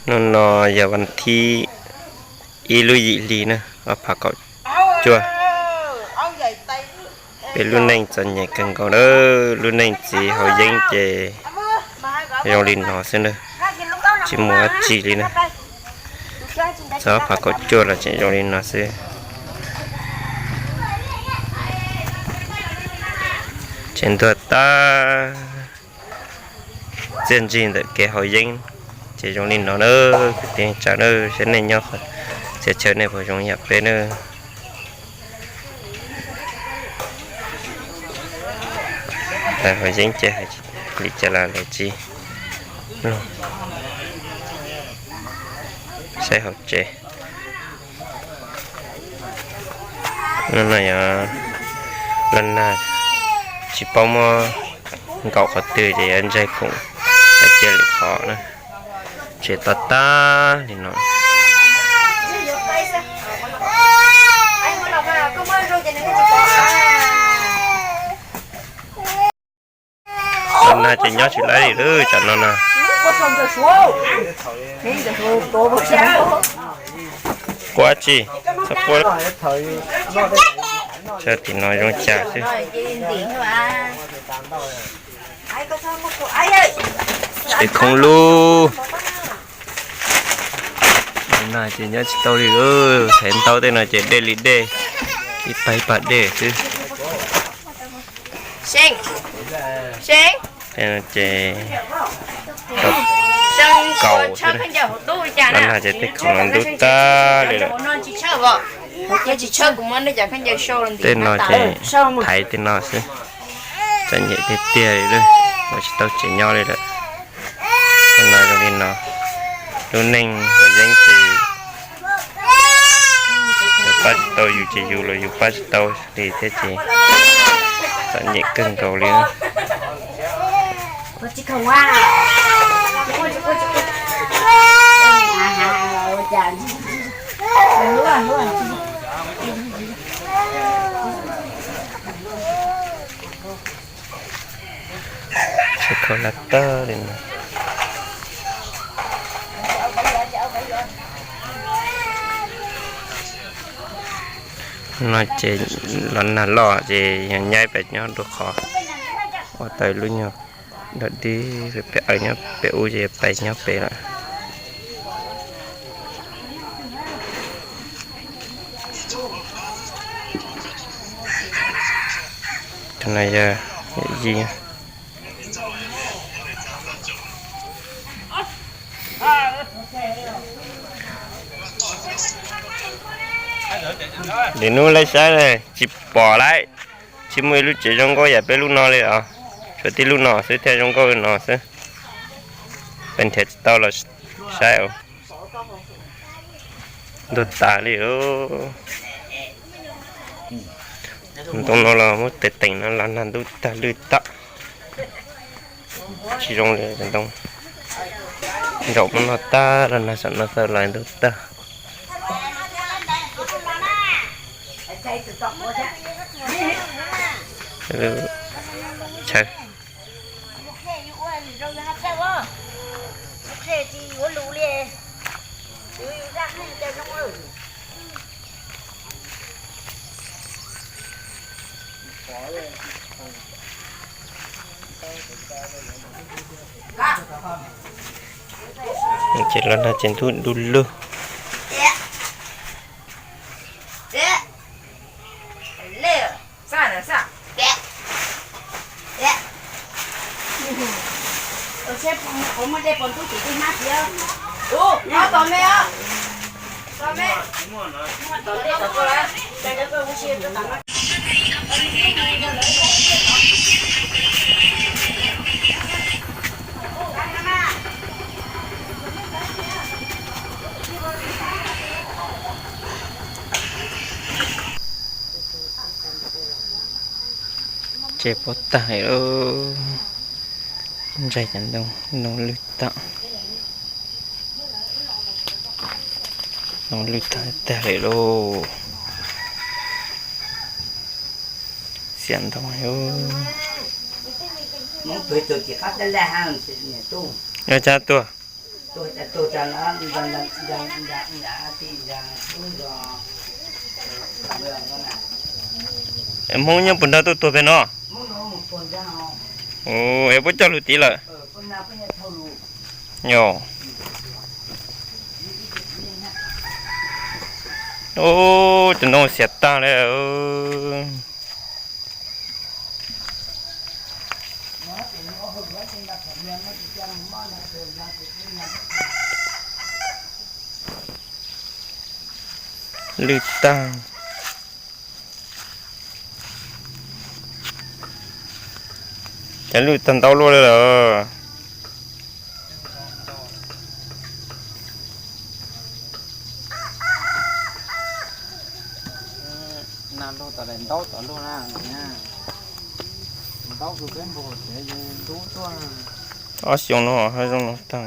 Hnub no yog vas thib ib lub yim hli na, ob phav kaum cuaj. Peb lub neej txom nyem kawg nkaus na, lub neej txiv haus yeeb ces zoo li no xwb na, tsis muaj dab tsi li na. Txog ob phav kaum cuaj los tseem zoo li no xwb. Tseem ntuag tag txiaj ntsig ntawm kev haus yeeb ces zoo li no na. Kwv tij neej tsa na, saib nej nyob qhov txhia chaw nej puas zoo yam peb na. Haus yeeb ces hais li cas los lawv tsis mloog. Saib hauv tsev. Hnub no yog los nag, tsis paub muab nkaum qhov twg ces yuav ntsaig khoom cia lwm qhov na. Tsev to tag li no. Los nag ces nyob tsis laib li lawm tsam no na. Quaj tsi, txhob quaj. Tim no zoo cas xwb. Tsev khoob lug. Los nag ces nyob tsis tau li lawm, heev ntau tej no ces dej li dej, ib pag ib pag dej xwb. Ces kaus xwb, los nag ces tej khoom no ntub tag li lawm. Tej no ces thaiv tej no xwb, txom nyem tiag tiag li lawm, ua tsis tau tsev nyob li lawm. Tej no zoo li no, lub neej haus yeeb ces yus pab tsis tau yus ces yus los yus pab tsis tau li thiab ces txom nyem kawg nkaus li. Tsev kho laj tag li no. No ces los nag loj ces yog nyaib pem nyob rau qhov ua tau lub nyuag dog dig pem, aws nyob pem ub ces pais nyob pem lawm. Tus no yog yawm yij. Nim hnub laib saib tsis pom lawm, tsis muaj ib lub tsev zoo nkauj yam peb lub no li os. Tshuav tib lub no xwb thiaj zoo nkauj li no xwb. Peb nrhiav tsis tau los saib. Ntuag tas li. Ntoo no los muab tes teem no los nag ntub tag lwj tag. Tsis zoo li ntoo. Nraum muab noj tag los nag saum no txawj los ntub tag. Chaw. Ces los nag ces ntub du lug. Tsev puas tag li lauj. Ntsaig cov ntoo, ntoo lwj tag. Ntoo lwj tag tag li lauj. Xiam ntoo li. Yog cab tuaj. Hmoob nyob puas nrog tuaj tuag pem no? Es puab coj lug tid lawm? Yog. Cov ntoo xiav tag li. Lwj tag. Cov lwj tag ntau luaj li lawm. Ob xyoo no hab zoo no tag.